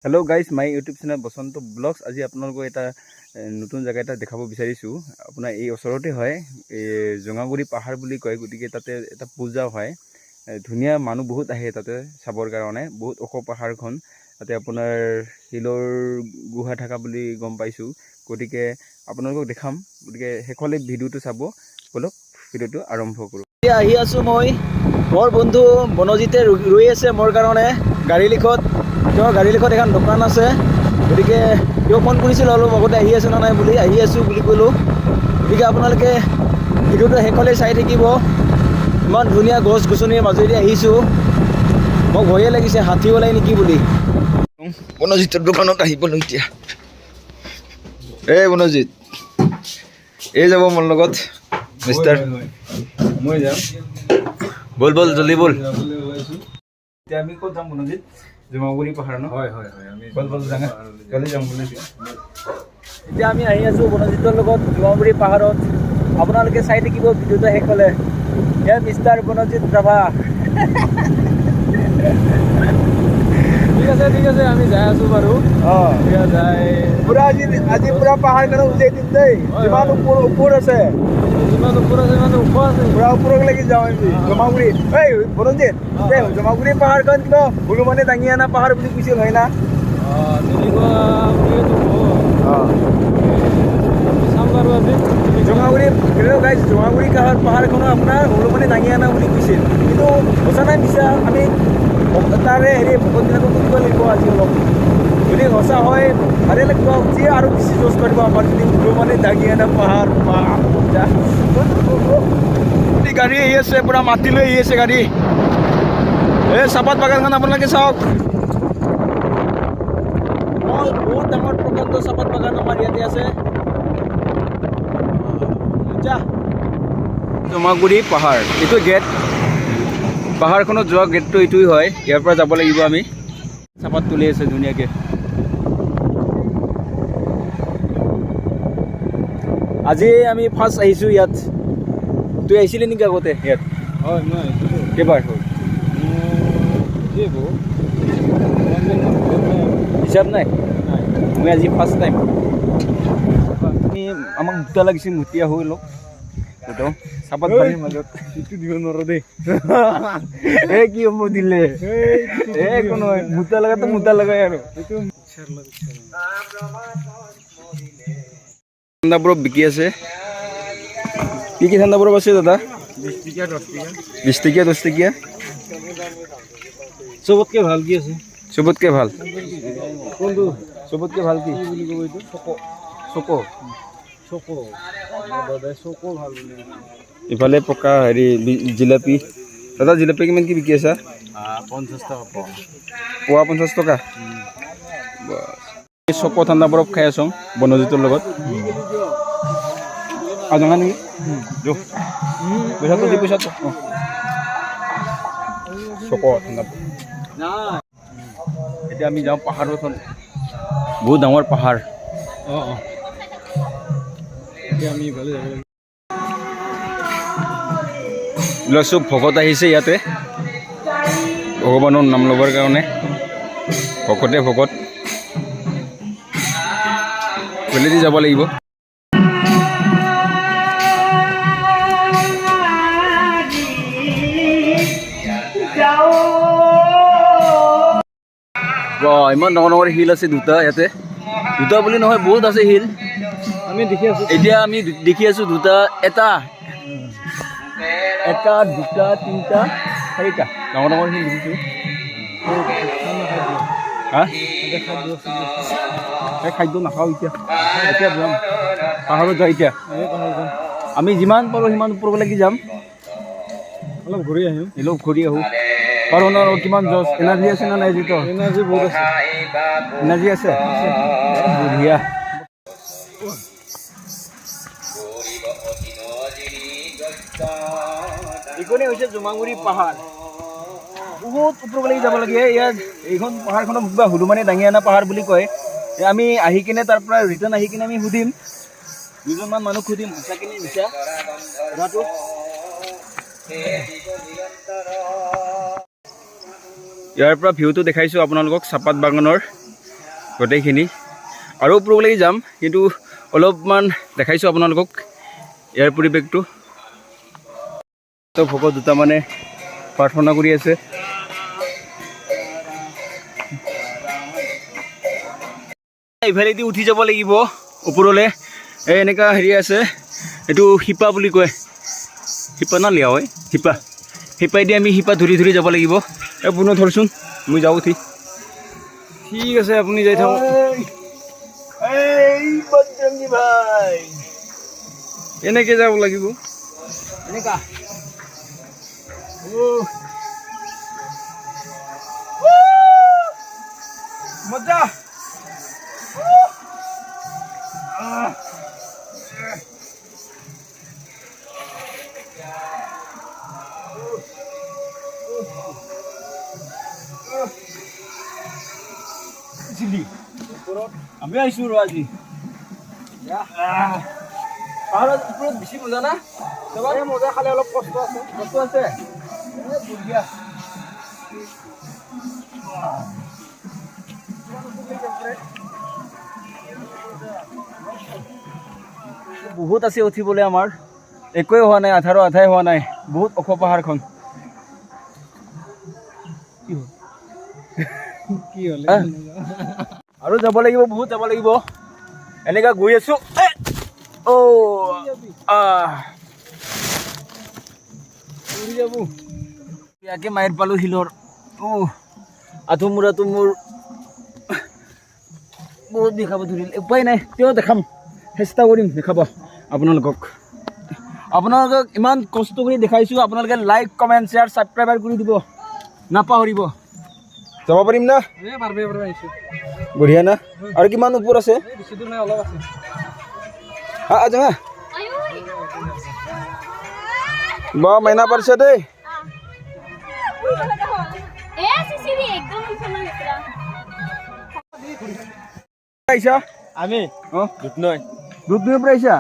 Hello guys, my YouTube channel Basanta Blogs. আজি আপোনালোকক এটা নতুন জেগা এটা দেখাব বিচাৰিছোঁ। আপোনাৰ এই ওচৰতে হয়, এই জোঙাগুৰি পাহাৰ বুলি কয়। গতিকে তাতে এটা পূজা হয়, ধুনীয়া, মানুহ বহুত আহে তাতে চাবৰ কাৰণে। বহুত ওখ পাহাৰখন, তাতে আপোনাৰ শিলৰ গুহা থকা বুলি গম পাইছোঁ। গতিকে আপোনালোকক দেখাম, গতিকে শেষলৈ ভিডিঅ'টো চাব। ব'লক, ভিডিঅ'টো আৰম্ভ কৰোঁ। এতিয়া আহি আছোঁ মই। মোৰ বন্ধু বনজিতে ৰৈ আছে মোৰ কাৰণে গাড়ী লিখত। তেওঁৰ গাড়ী লিখত এখন দোকান আছে। গতিকে তেওঁ ফোন কৰিছিল অলপ আগতে, আহি আছোঁ নে নাই বুলি। আহি আছোঁ বুলি ক'লোঁ। গতিকে আপোনালোকে ভিডিঅ'টো শেষলৈ চাই থাকিব। ইমান ধুনীয়া গছ গছনিৰ মাজেদি আহিছোঁ। মোক ভয়ে লাগিছে হাতী ওলাই নেকি বুলি। বনজিতৰ দোকানত আহিব এতিয়া। এই বনজিত, এই যাব মোৰ লগত মিষ্টাৰ। মই যাম। ব'ল ব'ল, জলদি ব'ল। যাবলৈ ওলাইছোঁ। এতিয়া আমি ক'ত যাম বনজিত? জোঙাগুৰি পাহাৰ ন? হয় হয় হয় আমি ব'ল ব'ল, যাওঁ, কালি যাম বুলি। এতিয়া আমি আহি আছোঁ বনজিতৰ লগত জোঙাগুৰি পাহাৰত। আপোনালোকে চাই থাকিব ভিডিঅ'টো শেষ হ'লে। এয়া মিষ্টাৰ বনজিত ৰাভা। ঠিক আছে, ঠিক আছে, আমি যাই আছো বাৰু। এতিয়া যাই পুৰা আজি আজি পুৰা পাহাৰখন উজাই দিম দেই। যিমান ওপৰ ওপৰ আছে। যিমান ওপৰ আছে, সিমান ওখ আছে। পুৰা ওপৰক লাগি যাওঁ আমি জমাগুৰি। এই বনজিত, এই জমাগুৰি পাহাৰখন কিবা হনুমানে দাঙি অনা পাহাৰ বুলি কৈছিল, হয় না? তেনেকুৱা বুলিয়েতো কওঁ। চাম বাৰু আজি। জোঙাগুৰি গাইজ, জোঙাগুৰি পাহাৰখনো আপোনাৰ হনুমানে দাঙি অনা বুলি কৈছিল। কিন্তু সঁচা নাই মিছা, আমি তাৰে হেৰি ভকতবিলাকক সুধিব লাগিব আজি অলপ। যদি সঁচা হয় ভালে লাগিব, উঠি আৰু বেছি জোচ কৰিব আমাৰ, যদি হনুমানে দাঙি অনা পাহাৰ। বাহ, মজা। এই গাড়ী আহি আছে, পুৰা মাটি লৈ আহি আছে গাড়ী। এই চাহপাত বাগানখন আপোনালোকে চাওক। বহুত বহুত ডাঙৰ প্ৰকাণ্ড চাহপাত বাগান আমাৰ ইয়াতে আছে। মজা। জমাগুৰি পাহাৰ, এইটো গেট। পাহাৰখনত যোৱা গেটটো এইটোৱেই হয়। ইয়াৰ পৰা যাব লাগিব আমি। চাহপাত তুলি আছে ধুনীয়াকৈ। আজি আমি ফাৰ্ষ্ট আহিছোঁ ইয়াত। তুই আহিছিলি নেকি আগতে ইয়াত? হয়, মই আহিছিলোঁ। কেইবাৰ হ'ল? হৈছে বহুত। হিচাপ নাই। নাই। মই আজি ফাৰ্ষ্ট টাইম। আমি আমাক মুতা লাগিছিল, মুতিয়া হৈ লওক। একদম চাহপাত পানীৰ মাজত। ইটো দিব নোৱাৰো দেই। এ কি হ'ব দিলে, এ একো নহয়। মুতা লগাতো মুতা লগাই আৰু। এইটো ঠাণ্ডা বৰফ বিকি আছে। কি কি ঠাণ্ডা বৰফ আছে দাদা? 20 টকীয়া, 10 টকীয়া। 20 টকীয়া, 10 টকীয়া। চবতকে ভাল কি আছে? চবতকে ভাল? কোনটো? চবতকে ভাল কি? কি বুলি ক'ব এইটো? চকো। চকো। চকো, আমাৰ দাদাই চকো ভাল বুলি কৈছে। ইফালে পকা হেৰি জিলাপি। দাদা, জিলাপি কিমান কি বিকি আছা? 50 টকা পোৱা। পোৱা 50 টকা। বাছ। চকো ঠাণ্ডা বৰফ খাই আছোঁ বনজিতৰ লগত। আৰু জঙা নেকি? যো, পইচাটো দি, পইচাটো। অঁ, চকো ঠাণ্ডা বৰফ। এতিয়া আমি যাওঁ পাহাৰত। বহুত ডাঙৰ পাহাৰ। অঁ অঁ এতিয়া আমি ইফালে যাব লাগিব। এইবিলাক চব ভকত আহিছে ইয়াতে ভগৱানৰ নাম ল'বৰ কাৰণে। ভকতে ভকত। বেলেদি যাব লাগিব। বাহ, ইমান ডাঙৰ ডাঙৰ শিল আছে দুটা ইয়াতে। দুটা বুলি নহয়, বহুত আছে শিল। আমি দেখি আছো। এতিয়া আমি দেখি আছো দুটা, এটা এটা, দুটা, তিনিটা, চাৰিটা ডাঙৰ ডাঙৰ শিল দেখিছোঁ। হা, এই খাদ্য নাখাওঁ এতিয়া। এতিয়া যাম পাহাৰত, যাওঁ এতিয়া। আমি যিমান পাৰোঁ সিমান ওপৰলৈকে যাম। অলপ ঘূৰি আহিম। অলপ ঘূৰি আহোঁ। পাৰোঁ ন? কিমান জছ এনাৰ্জি আছে নে নাই যিটো? এনাৰ্জি বহুত আছে। এনাৰ্জি আছে, বঢ়িয়া। এইখনেই হৈছে জোঙাগুৰি পাহাৰ। বহুত ওপৰলৈকে যাব লাগে ইয়াত। এইখন পাহাৰখনক কিবা হনুমানে দাঙি অনা পাহাৰ বুলি কয়। আমি আহি কিনে তাৰ পৰা ৰিটাৰ্ণ আহি কিনে আমি সুধিম, দুজনমান মানুহক সুধিম সঁচাকে নে মিছা কথাটো। ইয়াৰ পৰা ভিউটো দেখাইছোঁ আপোনালোকক চাহপাত বাগানৰ। গোটেইখিনি। আৰু ওপৰলৈকে যাম, কিন্তু অলপমান দেখাইছোঁ আপোনালোকক ইয়াৰ পৰিৱেশটো। তো ভকত দুটা মানে প্ৰাৰ্থনা কৰি আছে। ইফালেদি উঠি যাব লাগিব ওপৰলৈ। এই এনেকুৱা হেৰি আছে, এইটো শিপা বুলি কয়, শিপা না লিয়া হয় শিপা। শিপাইদি আমি শিপা ধৰি ধৰি যাব লাগিব। এই পুনৰ ধৰচোন, মই যাওঁ উঠি। ঠিক আছে, আপুনি যাই থাকক। এই বজৰংগী ভাই। এনেকে যাব লাগিব। এনেকা। মজা। আমি আহিছোঁ ৰ আজি পাহাৰৰ ওপৰত, বেছি মজা না? মজা, খালে অলপ কষ্ট আছে। কষ্ট আছে। বঢ়িয়া। বহুত আছে উঠিবলৈ আমাৰ, একোৱেই হোৱা নাই, আধাৰো আধাই হোৱা নাই। বহুত ওখ পাহাৰখন। কি হ'ল? কি হ'লে? আৰু যাব লাগিব, বহুত যাব লাগিব। এনেকা গৈ আছো। অ' আহ। উৰি যাব। ইয়াকে মাৰি পালোঁ শিলৰ। অ' আঁঠু মূৰাটো মোৰ বহুত বিষাব ধৰিল। উপায় নাই, তেওঁ দেখাম, চেষ্টা কৰিম দেখাব আপোনালোকক। আপোনালোকক ইমান কষ্ট কৰি দেখাইছোঁ, আপোনালোকে লাইক, কমেণ্ট, শ্বেয়াৰ, ছাবস্ক্ৰাইবাৰ কৰি দিব নাপাহৰিব। যাব পাৰিম না? এই পাৰবে, পাৰবে, আহিছোঁ। বঢ়িয়া না? আৰু কিমান ওপৰ আছে? এই বেছি দূৰ নাই, অলপ আছে। হা আ বা মাইনা পাৰিছে দেই। এ সিসিৰি একদম শোনা লেতৰা। আহিছা? আমি অঁ। দুধনৈ। দুধনৈৰ পৰা আহিছা?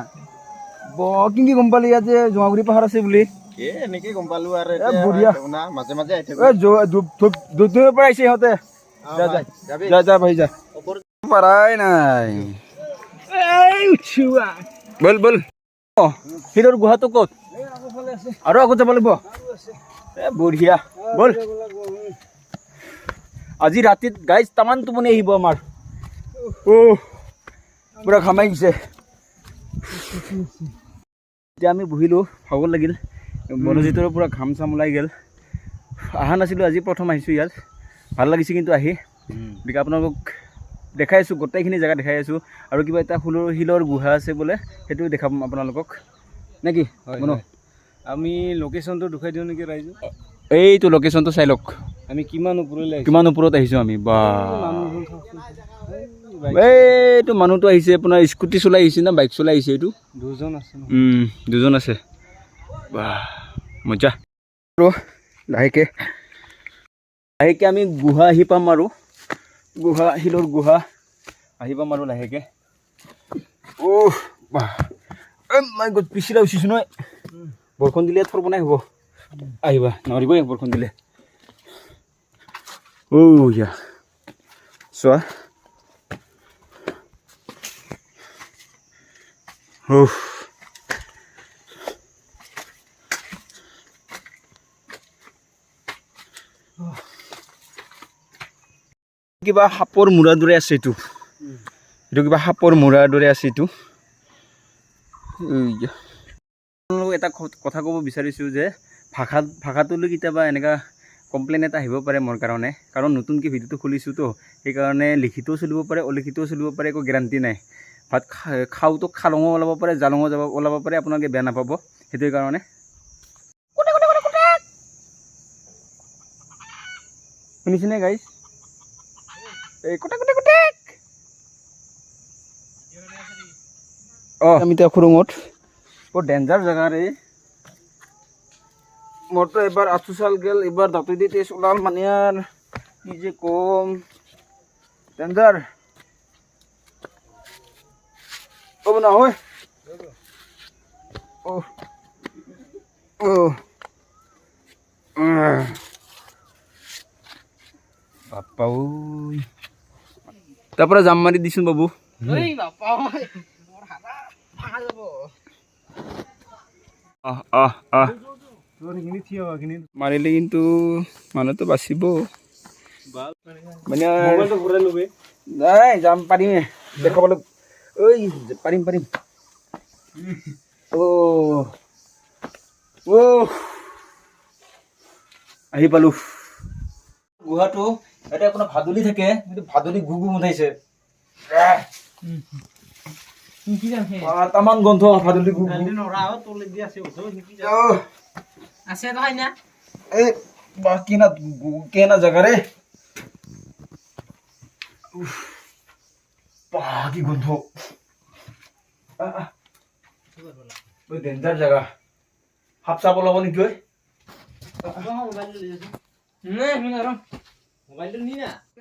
ব কিংকি গম পালি ইয়াত যে জোঙাগুৰি পাহাৰ আছে বুলি? এ এনেকে গম পালো আৰু। এ বঢ়িয়া। না, মাজে মাজে আহি থাকো। এ দুধনৈৰ পৰা আহিছে ইহঁতে। যা যা যা যা ভাই, যা। পাৰাই নাই। বল বল। অঁ, শিলৰ গুহাটো ক'ত? আৰু আগত যাব লাগিব। এ বঢ়িয়া, বল। আজি ৰাতিত গাইজ তামান টোপনি আহিব আমাৰ। অ' পূৰা ঘামাই গৈছে। এতিয়া আমি বহিলোঁ, ভাগৰ লাগিল। বনজিতৰো পূৰা ঘাম চাম ওলাই গ'ল। অহা নাছিলোঁ, আজি প্ৰথম আহিছোঁ ইয়াত। ভাল লাগিছে কিন্তু আহি। গতিকে আপোনালোকক দেখাই আছোঁ, গোটেইখিনি জেগা দেখাই আছোঁ। আৰু কিবা এটা শিলৰ গুহা আছে বোলে, সেইটো দেখাম আপোনালোকক, নে কি? হয়। মনো? হয়। আমি লোকেশ্যনটো দেখুৱাই দিওঁ নেকি ৰাইজক? এইটো লোকেশ্যনটো চাই লওক। আমি কিমান ওপৰলৈ আহিছোঁ। কিমান ওপৰত আহিছোঁ আমি বা। মানুহজন চাওকচোন। এইটো মানুহটো আহিছে, আপোনাৰ স্কুটি চলাই আহিছে না বাইক চলাই আহিছে এইটো? দুজন আছে ন? দুজন আছে। বাহ, মজা। আৰু লাহেকে লাহেকে আমি গুহা আহি পাম আৰু গুহা, শিলৰ গুহা আহি পাম আৰু লাহেকে। অ' বাহ, মাই গড, পিছলা উঠিছোঁ নহয়। বৰষুণ দিলে থৰ বনাই হ'ব, আহিবা নোৱাৰিবই বৰষুণ দিলে। অ' ইয়া চোৱা। উফ। কিবা সাপৰ মূৰাৰ দৰে আছে এইটো। এইটো কিবা সাপৰ মূৰাৰ দৰে আছে এইটো। এইয়া। আপোনালোকক এটা কথা ক'ব বিচাৰিছোঁ যে ভাষাটোলৈ কেতিয়াবা এনেকুৱা কমপ্লেইন এটা আহিব পাৰে মোৰ কাৰণে, কাৰণ নতুনকৈ ভিডিঅ'টো খুলিছোঁতো, সেইকাৰণে লিখিতও চলিব পাৰে, অলিখিতও চলিব পাৰে, একো গেৰাণ্টি নাই। ভাত খাওঁতো খালঙো ওলাব পাৰে, জালঙো যাব ওলাব পাৰে, আপোনালোকে বেয়া নাপাব সেইটো কাৰণে। শুনিছেনে গাইজ? এই কুটে কুটে কুটে। অঁ, আমি এতিয়া খুৰুঙত, বৰ ডেঞ্জাৰ জেগা ৰে। মোৰতো এবাৰ আঁঠু চাল গ'ল, এইবাৰ দাঁতেদি তেজ ওলাল, মানে আৰু কি যে কম, ডেঞ্জাৰ। হ'ব নহয়। অ' অ' বাপ্পা ঐ। তাৰ পৰা জাম মাৰি দিছোন বাবু। আহ আহ আহ, মাৰিলে কিন্তু মানুহটো বাচিব মানে। নাই, যাম, পাৰিমে দেখাবলৈ। ঐ, পাৰিম পাৰিম। অ' অ', আহি পালোঁ গুহাটো। ইয়াতে আপোনাৰ ভাদুলি থাকে, কিন্তু ভাদুলি গু গু গোন্ধাইছে। তামান গন্ধ ভাদুলি গু গু। আহ, এই বা, কেনা কেনা জেগা ৰে। উফ, বা কি গোন্ধ। ডেঞ্জাৰ জেগা। সাপ চাপ ওলাব নেকি ঐ?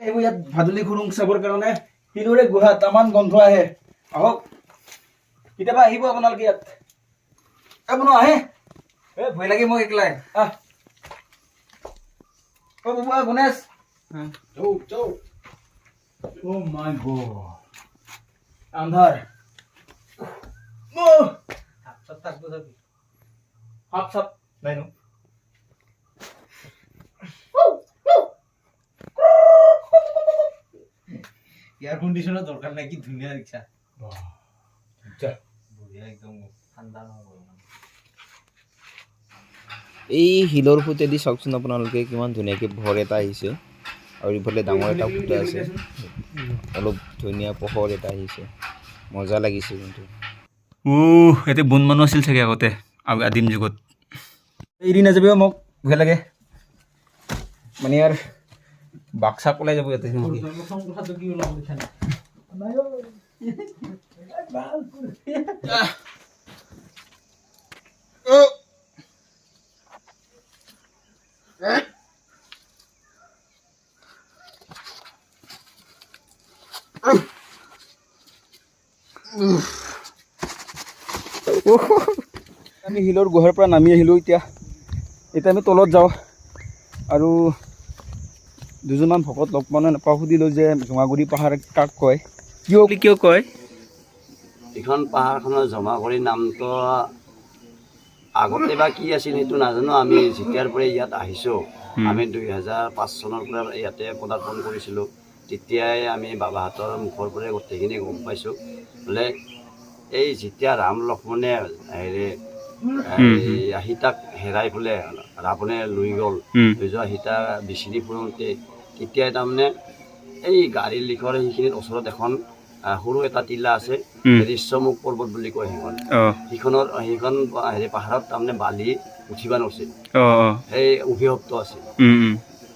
এইবোৰ ইয়াত ভাদুলি খুৰুং চাবৰ কাৰণে। শিলৰে গুহা, তামান গন্ধ আহে। আহক, কেতিয়াবা আহিব আপোনালোকে ইয়াত। আপোনাৰ আহে। এ, ভয় লাগে মোক একলাই। আহ অ বাবু, আহ গণেশ। Oh my God, আন্ধাৰ। Oh! সাপ চাপ নাই ন? এয়াৰ কণ্ডিশ্যনৰ দৰকাৰ নাই, কি ধুনীয়া ৰিক্সা। যা। বঢ়িয়া, একদম ঠাণ্ডা নহ'ব। এই শিলৰ ফুটেদি চাওকচোন আপোনালোকে, কিমান ধুনীয়াকৈ পোহৰ এটা আহিছে আৰু ইফালে ডাঙৰ এটা ফুটা আছে। অলপ ধুনীয়া পোহৰ এটা আহিছে, মজা লাগিছে কিন্তু। ইয়াতে বন মানুহ আছিল চাগে আগতে, আদিম যুগত। এৰি নাযাবি মোক, ভয় লাগে। মানে ইয়াৰ বাঘ চাক ওলাই যাব ইয়াতে নেকি? প্ৰথম কথাটো কি ওলাব দেখা নাই। আমি শিলৰ গুহাৰ পৰা নামি আহিলোঁ এতিয়া। এতিয়া আমি তলত যাওঁ আৰু দুজনমান ভকত লগ পাওঁ নে নাপাওঁ সুধিলোঁ যে জোঙাগুৰি পাহাৰ কাক কয়, কিয় কিয় কয়? এইখন পাহাৰখনৰ জমাগুৰি নামটো আগতে বা কি আছিল সেইটো নাজানো। আমি যেতিয়াৰ পৰা ইয়াত আহিছোঁ, আমি 2005 চনৰ পৰা ইয়াতে পদাৰ্পণ কৰিছিলোঁ, তেতিয়াই আমি বাবাহঁতৰ মুখৰ পৰাই গোটেইখিনি গম পাইছোঁ বোলে এই যেতিয়া ৰাম লক্ষ্মণে হেৰি এই সীতাক হেৰাই পেলাই ৰাৱণে লৈ গ'ল, লৈ যোৱা সীতা বিচাৰি ফুৰোঁতে তেতিয়াই তাৰমানে এই গাড়ী লিখৰ সেইখিনিত ওচৰত এখন সৰু এটা টিলা আছে, ঋষ্যমুখ পৰ্বত বুলি কয় সেইখন। সেইখন হেৰি পাহাৰত তাৰমানে বালি উঠিব নোৱাৰিছিল, সেই অভিশপ্ত আছিল।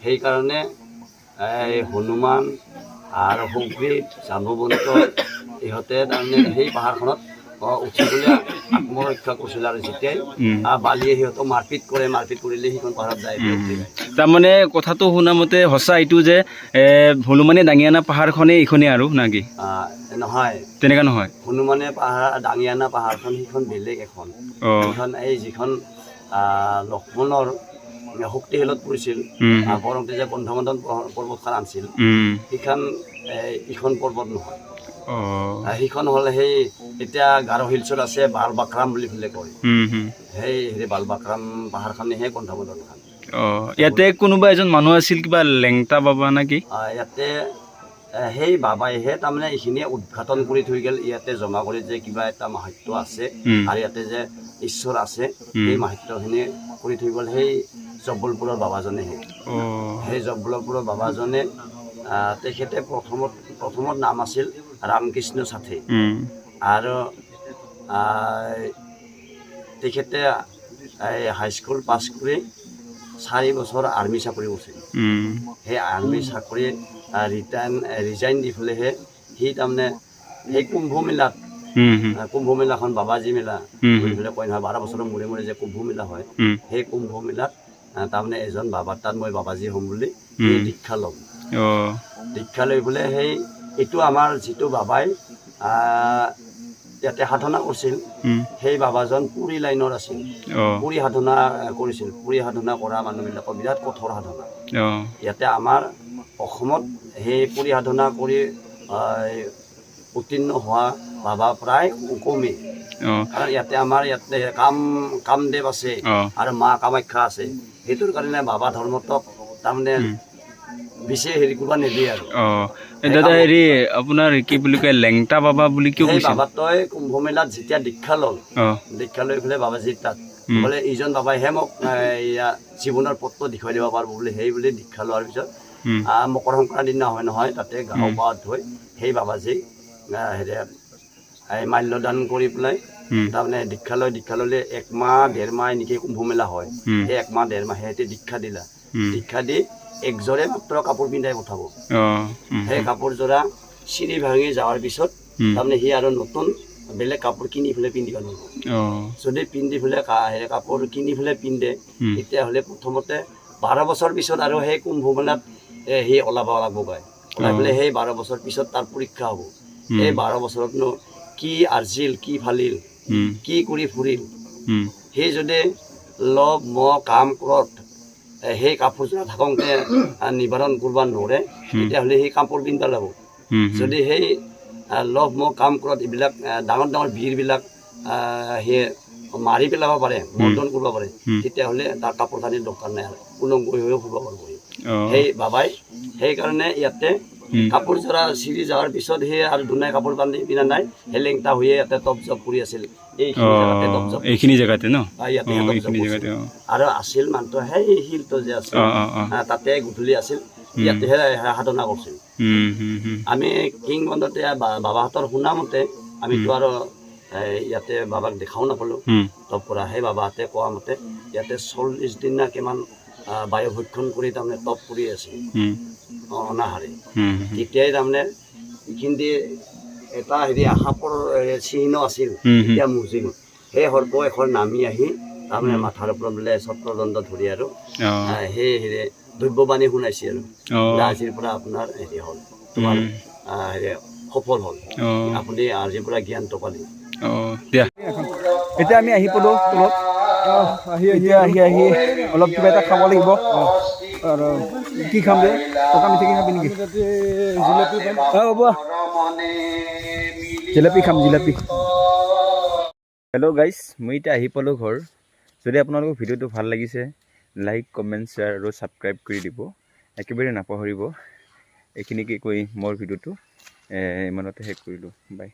সেইকাৰণে এই হনুমান আৰু সুগ্ৰীৱ, জাম্বুৱন্ত ইহঁতে তাৰমানে সেই পাহাৰখনত উঠি পেলাই আত্মৰক্ষা কৰিছিল আৰু যেতিয়াই বালিয়ে সিহঁতক মাৰপিট কৰে, মাৰপিট কৰিলে সেইখন পাহাৰত যায় পেলাই উঠি যায়। তাৰমানে কথাটো শুনা মতে সঁচা এইটো যে হনুমানে দাঙি অনা পাহাৰখনেই এইখনেই আৰু না কি? নহয়। তেনেকা নহয়? হনুমানে পাহাৰ দাঙি অনা পাহাৰখন সেইখন বেলেগ এখন। সেইখন এই যিখন লক্ষ্মণৰ শক্তিশালত পৰিছিল, পৰমতে যে গন্ধমাদন পৰ্বতখন আনছিল, সেইখন ইখন পৰ্বত নহয়। সেইখন হ'ল সেই এতিয়া গাৰো হিলছত আছে, বাল বাক্ৰাম বুলি পেলাই কয়। সেই হেৰি বাল বাক্ৰাম পাহাৰখনেহে গন্ধমাদনখন। ইয়াতে কোনোবা এজন মানুহ আছিল, কিবা লেংটা বাবা নে কি? ইয়াতে সেই বাবাইহে তাৰমানে এইখিনি উদ্ঘাটন কৰি থৈ গ'ল, ইয়াতে জমা কৰি যে কিবা এটা মাহাত্ম্য আছে আৰু ইয়াতে যে ঈশ্বৰ আছে, সেই মাহাত্ম্যখিনি কৰি থৈ গ'ল সেই জব্বলপুৰৰ বাবাজনেহে। সেই জব্বলপুৰৰ বাবাজনে তেখেতে প্ৰথমত প্ৰথমত নাম আছিল ৰামকৃষ্ণ সাথে আৰু তেখেতে এই হাইস্কুল পাছ কৰি 4 বছৰ আৰ্মি চাকৰি কৰিছিল। সেই আৰ্মি চাকৰি ৰিজাইন দি পেলাইহে সি তাৰমানে সেই কুম্ভ মেলাত, কুম্ভ মেলাখন বাবাজী মেলা বুলি পেলাই কয় নহয়, 12 বছৰৰ মূৰে মূৰে যে কুম্ভ মেলা হয়, সেই কুম্ভ মেলাত তাৰমানে এজন বাবাৰ তাত মই বাবাজী হ'ম বুলি সি দীক্ষা ল'ম। দীক্ষা লৈ পেলাই সেই এইটো আমাৰ যিটো বাবাই ইয়াতে সাধনা কৰিছিল, সেই বাবাজন পুৰী লাইনৰ আছিল। পুৰী সাধনা কৰিছিল। পুৰী সাধনা কৰা মানুহবিলাকৰ বিৰাট কঠোৰ সাধনা। ইয়াতে আমাৰ অসমত সেই পুৰী সাধনা কৰি উত্তীৰ্ণ হোৱা বাবা প্ৰায় কমেই। কাৰণ ইয়াতে আমাৰ ইয়াতে কামদেৱ আছে আৰু মা কামাখ্যা আছে, সেইটোৰ কাৰণে বাবা ধৰ্মটোক তাৰমানে বেছি হেৰি কৰিব নিদিয়ে আৰু। দাদা, হেৰি আপোনাৰ কি বুলি কয়, লেংটা বাবা বুলি কিয় সেই কৈছে? বাবাটোৱে কুম্ভ মেলাত যেতিয়া দীক্ষা ল'ল, দীক্ষা লৈ পেলাই বাবাজীৰ তাত বোলে এইজন বাবাইহে মোক এইয়া জীৱনৰ পথটো দেখুৱাই দিব পাৰিব বুলি, সেই বুলি দীক্ষা লোৱাৰ পিছত মকৰ সংক্ৰান্তিৰ দিনা হয় নহয়, তাতে গাঁও পা ধুই সেই বাবাজী হেৰি এই মাল্যদান কৰি পেলাই তাৰমানে দীক্ষা লৈ, দীক্ষা ল'লে 1 মাহ 1.5 মাহ এনেকৈ কুম্ভ মেলা হয়। সেই 1 মাহ 1.5 মাহ সিহঁতে দীক্ষা দিলা, দীক্ষা দি একযোৰে মাত্ৰ কাপোৰ পিন্ধাই পঠাব। সেই কাপোৰযোৰা চিৰি ভাঙি যোৱাৰ পিছত তাৰমানে সি আৰু নতুন বেলেগ কাপোৰ কিনি পেলাই পিন্ধিব নোৱাৰিব। যদি পিন্ধি পেলাই হেৰি কাপোৰ কিনি পেলাই পিন্ধে, তেতিয়াহ'লে প্ৰথমতে 12 বছৰ পিছত আৰু সেই কুম্ভ মেলাত সি ওলাব লাগিব গাই ওলাই পেলাই সেই 12 বছৰ পিছত তাৰ পৰীক্ষা হ'ব। এই 12 বছৰতনো কি আৰ্জিল, কি ফালিল, কি কৰি ফুৰিল, সেই যদি লোভ মোহ কাম ক্ৰোধ সেই কাপোৰযোৰা থাকোঁতে নিবাৰণ কৰিব নোৱাৰে, তেতিয়াহ'লে সেই কাপোৰ পিন্ধিব লাগিব। যদি সেই লোভ মোহ কাম ক্ৰোধ এইবিলাক ডাঙৰ ডাঙৰ বীৰবিলাক সেই মাৰি পেলাব পাৰে, মৰ্দন কৰিব পাৰে, তেতিয়াহ'লে তাৰ কাপোৰ কানিৰ দৰকাৰ নাই আৰু উলংগ হৈও ফুৰিব পাৰিব সি। সেই বাবাই সেইকাৰণে ইয়াতে কাপোৰযোৰা চিৰি যোৱাৰ পিছত সেই আৰু দুনাই কাপোৰ বান্ধি পিন্ধা নাই, সেই লেংটা হৈয়ে ইয়াতে তপ জপ কৰি আছিল এইখিনি জেগাতে তপ জপ। এইখিনি জেগাতে ন? ইয়াতে তপ জপ এইখিনি কৰিছিল। জেগাতে। আৰু আছিল মানুহটো সেই শিলটো যে আছিল, অ অ অ তাতে গধূলি আছিল, ইয়াতেহে সাধনা কৰিছিল। উম, হুম, হুম। আমি কিংবদন্তি বাবাহঁতৰ শুনা মতে, আমিতো আৰু ইয়াতে বাবাক দেখাও নাপালোঁ তপ কৰা। সেই বাবাহঁতে কোৱা মতে ইয়াতে 40 দিন না কিমান বায়ু ভক্ষণ কৰি তাৰমানে তপ কৰি আছিল অনাহাৰে। হুম, হুম, তেতিয়াই তাৰমানে এইখিনিতে এটা হেৰি সাপৰ চিহ্ন আছিল। হুম, হুম। তেতিয়া মুজিল সেই সৰ্প এখন নামি আহি তাৰমানে মাথাৰ ওপৰত বোলে ছত্ৰদণ্ড ধৰি আৰু সেই হেৰি দৈৱবাণী শুনাইছে আৰু বোলে আজিৰ পৰা আপোনাৰ হেৰি হ'ল, তোমাৰ হেৰি সফল হ'ল, আপুনি আজিৰ পৰা জ্ঞানটো পালে। দিয়া, এতিয়া আমি আহি পালোঁ তলত। আহি। এতিয়া আহি আহি অলপ কিবা এটা খাব লাগিব। আৰু কি খাম বে? পকা মিঠাই খাবি নেকি? তাতে জিলাপি পাম। অঁ, হ'ব, জিলাপি খাম, জিলাপি। হেল্ল' গাইজ, মই এতিয়া আহি পালোঁ ঘৰ। যদি আপোনালোকৰ ভিডিঅ'টো ভাল লাগিছে, লাইক, কমেণ্ট, শ্বেয়াৰ আৰু ছাবস্ক্ৰাইব কৰি দিব একেবাৰে নাপাহৰিব। এইখিনিকে কৈ মোৰ ভিডিঅ'টো ইমানতে শেষ কৰিলোঁ। বাই।